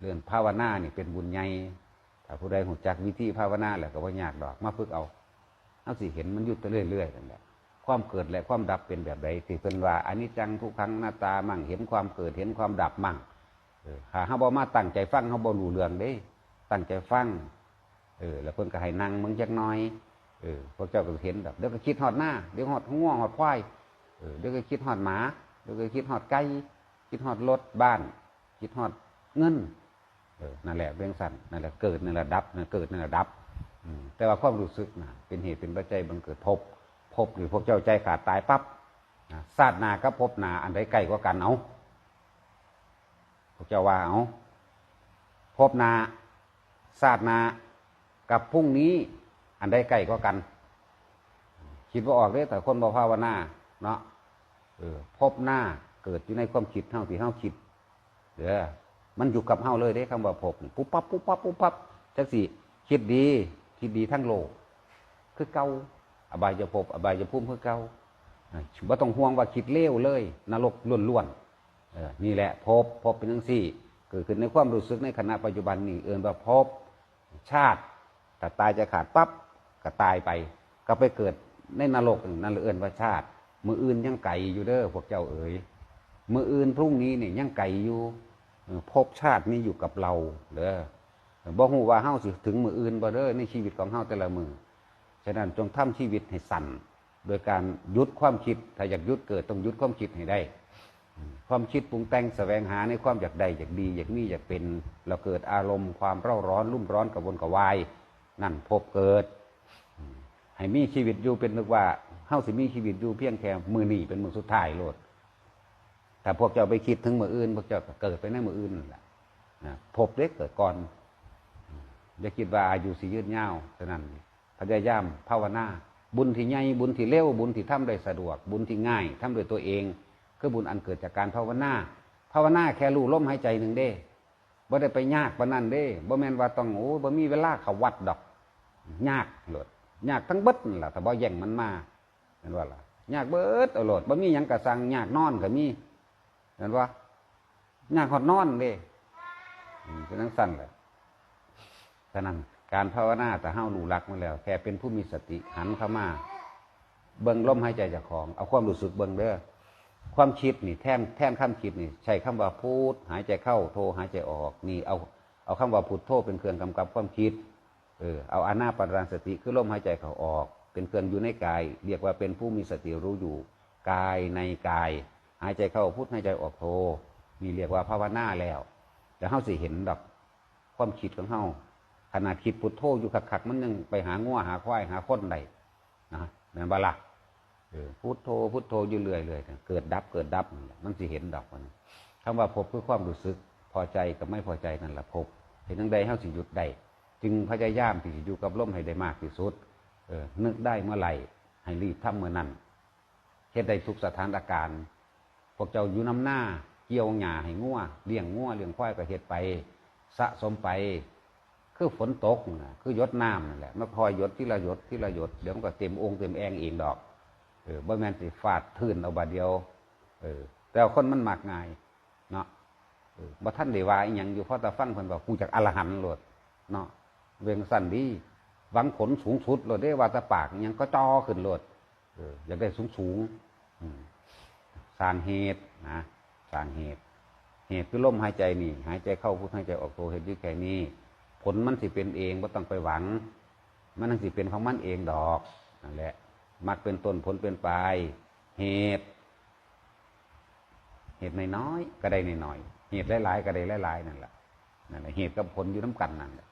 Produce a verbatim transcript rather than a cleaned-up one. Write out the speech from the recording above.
เรื่องภาวนานี่เป็นบุญใหญ่ ถ้าผู้ใดรู้จักวิธีภาวนาแล้วก็บ่ยากดอก มาฝึกเอา เฮาสิเห็นมันอยู่เรื่อยๆนั่นแหละ ความเกิดและความดับเป็นแบบใด ที่เพิ่นว่าอนิจจังทุกขังอนัตตามั่ง เห็นความเกิดเห็นความดับมั่ง เออ ถ้าเฮาบ่มาตั้งใจฟัง เฮาบ่รู้เรื่องเด้ ตั้งใจฟัง เออ แล้วเพิ่นก็ให้นั่งเบิ่งจักหน่อย เออ พวกเจ้าก็เห็นดอก เดี๋ยวก็คิดฮอดนา เดี๋ยวฮอดงัวฮอดควาย เออ เดี๋ยวก็คิดฮอดหมา เดี๋ยวก็คิดฮอดไก่ คิดฮอดรถบ้าน คิดฮอดเงิน เออ นั่นแหละเรื่องสั้น นั่นแหละเกิด นั่นแหละดับ นั่นเกิด นั่นแหละดับ อืม แต่ว่าความรู้สึกนะ เป็นเหตุเป็นปัจจัยบังเกิดภพ ภพนี่พวกเจ้าใจขาดตายปั๊บนะ ชาติหน้ากับภพหน้าอันใดใกล้กว่ากัน เอา พวกเจ้าว่า เอา ภพหน้า ชาติหน้า กับพรุ่งนี้ อันใดใกล้กว่ากัน คิดบ่ออกเด้ แต่คนบ่ภาวนาเนาะ เออ ภพหน้าเกิดอยู่ในความคิดเฮา ที่เฮาคิด เด้อ มันอยู่กับเฮาเลยเด้ คำว่าภพนี่ ปุ๊บปั๊บ ปุ๊บปั๊บ ปุ๊บปั๊บ จักสิคิดดี คิดดีทั้งโลก คือเก่า อบายภพ อบายภูมิคือเก่า อ่า บ่ต้องห่วงว่าคิดเลวเลย นรกล้วนๆ เออ นี่แหละภพ ภพเป็นจังซี่ เกิดขึ้นในความรู้สึกในขณะปัจจุบันนี่ เอิ้นว่าภพ ชาติ ถ้าตายใจขาดปั๊บ ก็ตายไป ก็ไปเกิดในนรก นั่นเอิ้นว่าชาติ มื้ออื่นยังไกลอยู่เด้อ พวกเจ้าเอ๋ย มื้ออื่นพรุ่งนี้นี่ยังไกลอยู่ เออ ภพชาตินี่อยู่กับเราเด้อ บ่ฮู้ว่าเฮาสิถึงมื้ออื่นบ่เด้อ ในชีวิตของเฮาแต่ละมื้อ ฉะนั้นจงทำชีวิตให้สั้น โดยการหยุดความคิด ถ้าอยากหยุดเกิดต้องหยุดความคิดให้ได้ ความคิดปรุงแต่งแสวงหาในความอยากได้ อยากดี อยากมี อยากเป็น แล้วเกิดอารมณ์ความเร่าร้อนรุ่มร้อนกระวนกระวาย นั่นภพเกิด ให้มีชีวิตอยู่เป็นนึกว่าเฮาสิมีชีวิตอยู่เพียงแค่มื้อนี้เป็นมื้อสุดท้ายโลด ถ้าพวกเจ้าไปคิดถึงมื้ออื่น พวกเจ้าก็เกิดไปในมื้ออื่นนั่นแหละนะ ภพเด้เกิดก่อน อย่าคิดว่าอายุสิยืนยาว ฉะนั้นพยายามภาวนา บุญที่ใหญ่ บุญที่เร็ว บุญที่ทำได้สะดวก บุญที่ง่าย ทำด้วยตัวเอง คือบุญอันเกิดจากการภาวนา ภาวนาแค่รู้ลมหายใจหนึ่งเด้ บ่ได้ไปยากปานนั้นเด้ บ่แม่นว่าต้อง โอ้ บ่มีเวลาเข้าวัดดอก ยากโลด ยากทั้งเบิดนั่นล่ะ ถ้าบ่แย่งมันมา แม่นบ่ล่ะ ยากเบิดเอาโลด บ่มีหยังกะซัง ยากนอนก็มี แม่นบ่ ยากฮอดนอนเด้ อืม เป็นจั่งซั้นแหละ ฉะนั้นการภาวนา ถ้าเฮารู้หลักมันแล้ว แค่เป็นผู้มีสติ หันเข้ามา เบิ่งลมหายใจเจ้าของ เอาความรู้สึกเบิ่งเด้อ ความคิดนี่ แทน แทนคำคิดนี่ ใช้คำว่าพุท หายใจเข้า โท หายใจออก นี่ เอา เอาคำว่าพุทโธเป็นเครื่องกำกับความคิด เออ เอาอานาปานสติ คือลมหายใจเข้าออก เป็นเครื่องอยู่ในกาย เรียกว่าเป็นผู้มีสติรู้อยู่ กายในกาย หายใจเข้าพุท หายใจออกโท นี่เรียกว่าภาวนาแล้ว แต่เฮาสิเห็นดอก ความคิดของเฮา ขนาดคิดพุทโธอยู่คักๆ มันยังไปหางัวหาควายหาคนได้นะ แม่นบ่ล่ะ เออ พุทโธ พุทโธอยู่เรื่อยๆ เกิดดับ เกิดดับนั่นแหละ มันสิเห็นดอกมัน คำว่าภพคือความรู้สึก พอใจกับไม่พอใจนั่นแหละภพ เฮ็ดจั่งใดเฮาสิหยุดได้ จึงพยายามที่สิอยู่กับลมให้ได้มากที่สุด เออ นึกได้เมื่อไหร่ ให้รีบทำเมื่อนั้น เฮ็ดได้ทุกสถานการณ์ พวกเจ้าอยู่นำนา เกี่ยวหญ้าให้งัว เลี้ยงงัวเลี้ยงควายก็เฮ็ดไป สะสมไป คือฝนตกน่ะ คือหยดน้ำนั่นแหละ มันค่อยหยดทีละหยดทีละหยด เดี๋ยวมันก็เต็มโอ่งเต็มแอ่งเองดอก เออ บ่แม่นสิฟาดทื่นเอาบาดเดียว เออ แต่ว่าคนมันมักง่ายเนาะ เออ บ่ทันได้ว่าอีหยังอยู่ พอแต่ฟังเพิ่นว่า กูจักอรหันต์โลดเนาะ เวียงสั้นดี หวังผลสูงสุดโลดเด้ ว่าแต่ปากอีหยังก็จ่อขึ้นโลด เออ อยากได้สูงๆ อืม สร้างเหตุนะ สร้างเหตุ เหตุคือลมหายใจนี่ หายใจเข้าพุท หายใจออกโท เฮ็ดอยู่แค่นี้ ผลมันสิเป็นเอง บ่ต้องไปหวัง มันจั่งสิเป็นของมันเองดอก นั่นแหละ มรรคเป็นต้น ผลเป็นปลาย เหตุ เหตุน้อยๆ ก็ได้น้อยๆ เหตุหลายๆ ก็ได้หลายๆ นั่นแหละ นั่นแหละ เหตุกับผลอยู่นำกันนั่นแหละ